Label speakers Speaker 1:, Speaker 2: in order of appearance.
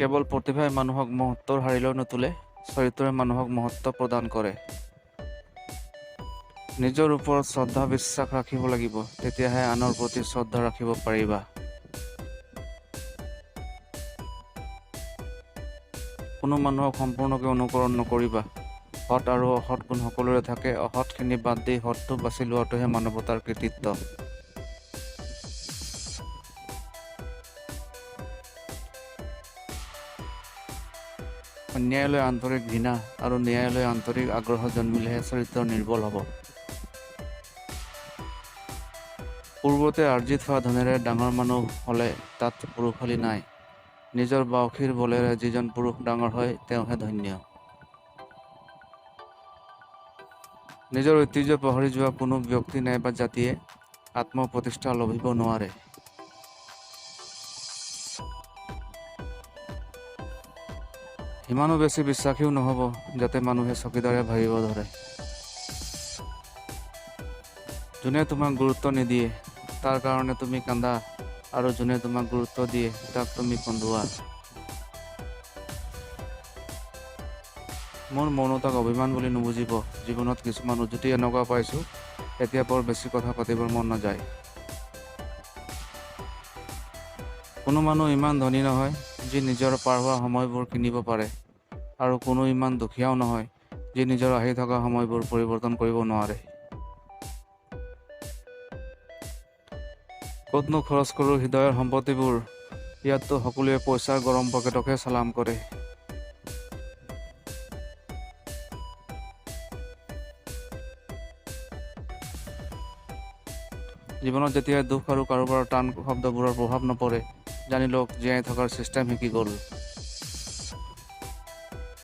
Speaker 1: কেৱল প্ৰতিভাই মানুহক মহত্ত্বৰ শাৰীলৈ নোতোলে, চৰিত্ৰই মানুহক মহত্ত্ব প্ৰদান কৰে। নিজৰ ওপৰত শ্ৰদ্ধা বিশ্বাস ৰাখিব লাগিব, তেতিয়াহে আনৰ প্ৰতি শ্ৰদ্ধা ৰাখিব পাৰিবা। কোনো মানুহক সম্পূৰ্ণকৈ অনুকৰণ নকৰিবা। সৎ আৰু অসৎ গুণ সকলোৰে থাকে, অসৎখিনি বাদ দি সৎটো বাছি লোৱাটোহে মানৱতাৰ কৃতিত্ব। অন্যায়লৈ আন্তৰিক ঘৃণা আৰু ন্যায়লৈ আন্তৰিক আগ্ৰহ জন্মিলেহে চৰিত্ৰ নিৰ্বল হ'ব। পূৰ্বতে আৰ্জি থোৱা ধনেৰে ডাঙৰ মানুহ হ'লে তাত পুৰুষালি নাই। নিজৰ বাউসীৰ বলেৰে যিজন পুৰুষ ডাঙৰ হয় তেওঁহে ধন্য। নিজৰ ঐতিহ্য পাহৰি যোৱা কোনো ব্যক্তি নাইবা জাতিয়ে আত্মপ্ৰতিষ্ঠা লভিব নোৱাৰে। সিমানো বেছি বিশ্বাসীও নহ'ব যাতে মানুহে চকীদাৰহে ভাবিব ধৰে। যোনে তোমাক গুৰুত্ব নিদিয়ে তাৰ কাৰণে তুমি কান্দা আৰু যোনে তোমাক গুৰুত্ব দিয়ে তাক তুমি কন্দুৱা। মোৰ মৌনতাক অভিমান বুলি নুবুজিব, জীৱনত কিছুমান উজুটি এনেকুৱা পাইছোঁ, এতিয়া বৰ বেছি কথা পাতিবৰ মন নাযায়। কোনো মানুহ ইমান ধনী নহয় যি নিজৰ পাৰ হোৱা সময়বোৰ কিনিব পাৰে আৰু কোনো ইমান দুখীয়াও নহয় যি নিজৰ আহি থকা সময়বোৰ পৰিৱৰ্তন কৰিব নোৱাৰে। ক'তনো খৰচ কৰোঁ হৃদয়ৰ সম্পত্তিবোৰ, ইয়াততো সকলোৱে পইচাৰ গৰম পকেটকহে চালাম কৰে। জীৱনত যেতিয়া দুখ আৰু কাৰোবাৰ টান শব্দবোৰৰ প্ৰভাৱ নপৰে, জানি লওক জীয়াই থকাৰ চিষ্টেম শিকি গ'ল।